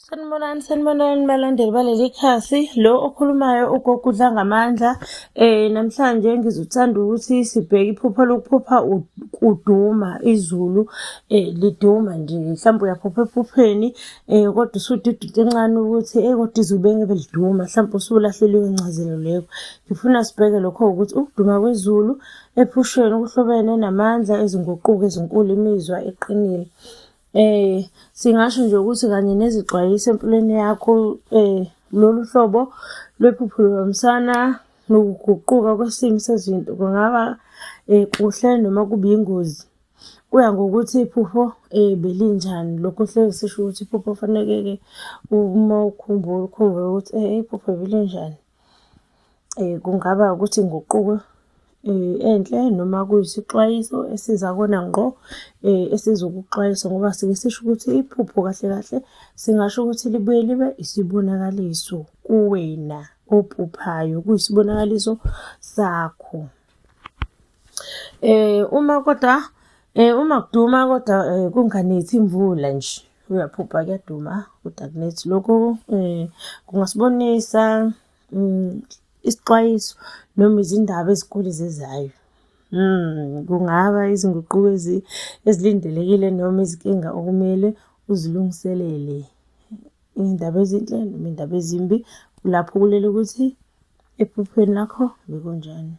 Sanibonani, sanibonani balandeli baleli khasi. Lo okhulumayo uGogo Udlangamandla. Namhlanje ngizothanda ukuthi sibheke iphupho lokuphupha kuduma izulu liduma nje. Mhlawumbe uyaphupha ephupheni kodwa usudida into encane ukuthi eyi kodwa izulu bengeke liduma, mhlawumbe usulahleliwe incazelo leyo. Ngifuna sibheke lokho ukuthi ukuduma kwezulu ephusheni kuhlobene namandla ezinguquko ezinkulu, imizwa eqinile. Singasho nje ukuthi kanye nezixwayiso empilweni yakho lolu hlobo lwephupho luhambisana nokuguquka kwesimo sezinto. Kungaba kuhle noma kube yingozi. Kuya ngokuthi iphupho belinjani. Lokho hlezi sisho ukuthi iphupho kufaneke-ke uma ukhumbula ukhumbule ukuthi iphupho belinjani. Kungaba ukuthi inguquko enhle noma kuyisixwayiso esiza kuwena ngqo esizokuxwayisa ngoba sike sisho ukuthi iphupho kahle kahle singasho ukuthi libuye libe isibonakaliso kuwena ophuphayo, kuyisibonakaliso sakho. Uma kodwa uma kuduma kodwa kunganethi imvula nje, uyaphupha kuyaduma kodwa akunethi. Lokho kungasibonisa isixwayiso noma izindaba ezinkulu ezizayo. Kungaba izinguquko ezilindelekile noma izinkinga okumele uzilungiselele. Iy'ndaba ezinhle noma iy'ndaba ezimbi, lapho kulele ukuthi ephupheni lakho bekunjani.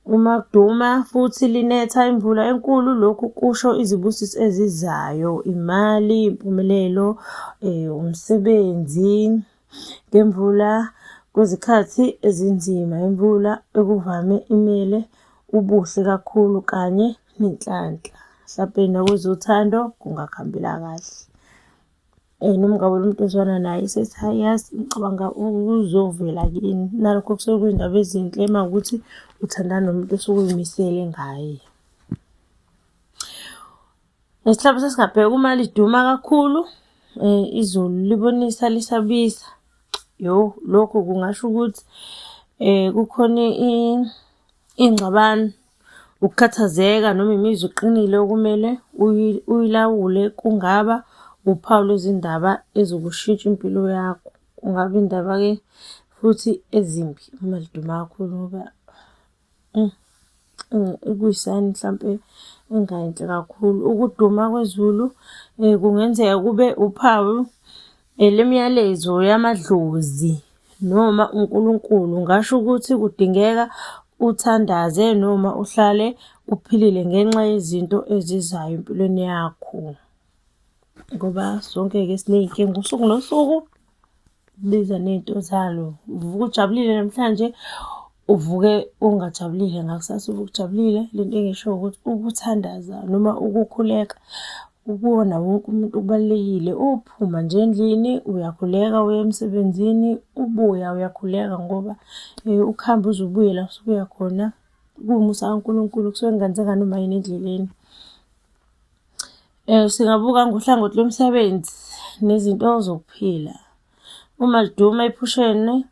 Uma kuduma futhi linetha imvula enkulu, lokhu kusho izibusiso ezizayo, imali, impumelelo, umsebenzi. Ngemvula kwezikhathi ezinzima, imvula ekuvame imele ubuhle kakhulu kanye nenhlanhla. Mhlampe nakwezothando kungakuhambela kahle. Noma ngabe umuntu ozwana naye esethi hhayi yazi ngicabanga ukuzovela kini. Nalokho kusuke kuyindaba ezinhle uma kuwukuthi uthandana nomuntu osuke uy'misele ngaye. Mhlawumbe sesingabheka uma liduma kakhulu izulu libonisa lisabisa. Yo, lokho kungasho ukuthi kukhona ingxabano. Ukukhathazeka noma imizwa eqinile okumele uyilawule kungaba uphawu lwezindaba ezokushintsha impilo yakho. Kungaba indaba-ke futhi ezimbi uma liduma kakhulu ngoba kuyisayini mhlampe engayinhle kakhulu. Ukuduma kwezulu kungenzeka kube uphawu lemiyalezo yamadlozi noma uNkulunkulu. Ngingasho ukuthi kudingeka uthandaze noma uhlale uphilile ngenxa yezinto ezizayo empilweni yakho. Ngoba sonke-ke siney'nkinga usuku nosuku liza ney'nto zalo. Uvuka ujabulile namhlanje, uvuke ungajabulile ngakusasa uvuke ujabulile. Le nto engishoyo ukuthi ukuthandaza noma ukukhuleka kuwona wonke umuntu kubalulekile. Uphuma nje endlini uyakhuleka uya emsebenzini, ubuya uyakhuleka ngoba ukuhamba uze ubuye la osuke uya khona kuwumusa kaNkulunkulu kusuke kungenzeka noma yini endleleni. Singabuka ngohlangothi lomsebenzi nezinto zokuphila. Uma liduma ephusheni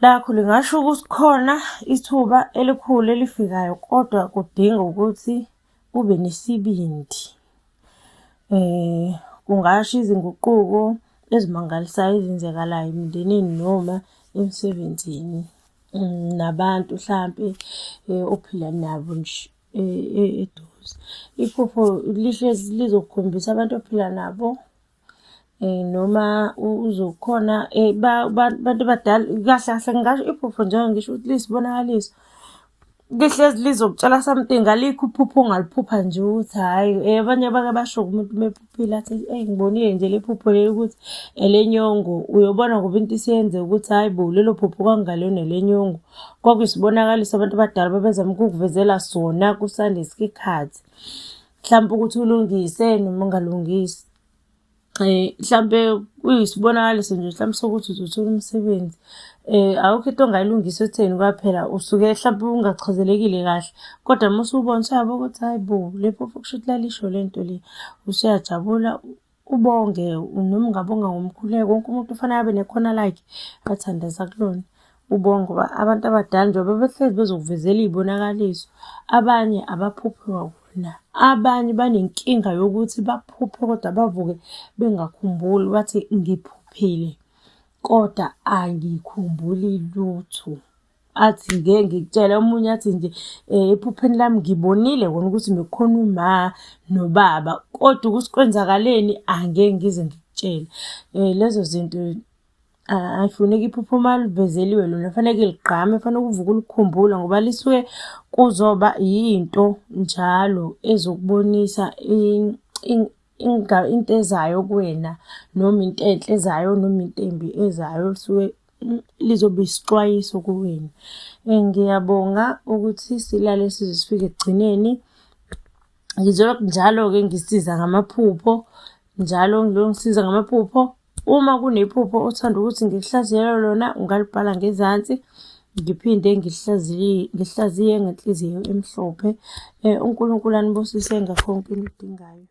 lakho lingasho ukuthi khona ithuba elikhulu elifikayo kodwa kudinga ukuthi ube nesibindi. Kungasho izinguquko ezimangalisayo ezenzekalayo emndenini noma emsebenzini nabantu hlampe ophila nabo nje eduze. Iphupho lihlezi lizokukhombisa abantu ophila nabo noma uzokhona abantu abadala, kahle kahle ngingasho iphupho njengoba ngisho ukuthi liyisibonakaliso. Lihlezi lizokutshela something, alikho iphupho ongaliphupha nje ukuthi hhayi. Abanye bake basho-ke umuntu uma ephuphile athi eyi ngibonile nje le phupho leli ukuthi elenyongo. Uyobona ngoba into isiyenzeka ukuthi hhayi bo lelo phupho kwakungalona elenyongo. Kwakuyisibonakaliso abantu abadala babezama ukukuvezela sona kusanesikhathi. Mhlampe ukuthi ulungise noma ungalungisi. Mhlampe kuyisibonakaliso nje mhlampe sokuthi uzothola umsebenzi. Awukho into ongayilungisa etheni kwaphela usuke hlampe ungachazelekile kahle, kodwa uma usubona usuyabona ukuthi hhayi bo le phupho kushuthi lalisho le nto le, usuyajabula ubonge noma ungabonga ngomkhuleko. Wonke umuntu kufanele abe nekhona lakhe athandaza kulona. Ubonge ngoba abantu abadala njengoba behlezi bezokuvezela iy'bonakaliso, abanye abaphuphi kwakhona. lona. Abanye banenkinga yokuthi baphuphe kodwa bavuke bengakhumbuli, bathi ngiphuphile kodwa angikhumbuli lutho. Athi ngeke ngikutshele, omunye athi nje ephupheni lami ngibonile kona ukuthi bekukhona uma nobaba, kodwa ukuthi kwenzakaleni angeke ngize ngikutshele. Lezo zinto ayifuneki iphupho uma livezeliwe lona faneke ligqame, faneke uvuke ulikhumbule ngoba lisuke kuzoba yinto njalo ezokubonisa into ezayo kuwena noma into enhle ezayo noma into embi ezayo lisuke lizobe isixwayiso kuwena. Ngiyabonga ukuthi silale size sifike ekugcineni. Ngizolokhu njalo-ke ngisiza ngamaphupho, njalo ngilokhu ngisiza ngamaphupho. Uma kunephupho othanda ukuthi ngikuhlaziyele lona ungalibhala ngezansi, ngiphinde ngihlaziye ngenhliziyo emhlophe. UNkulunkulu anibusise ngakho konke enikudingayo.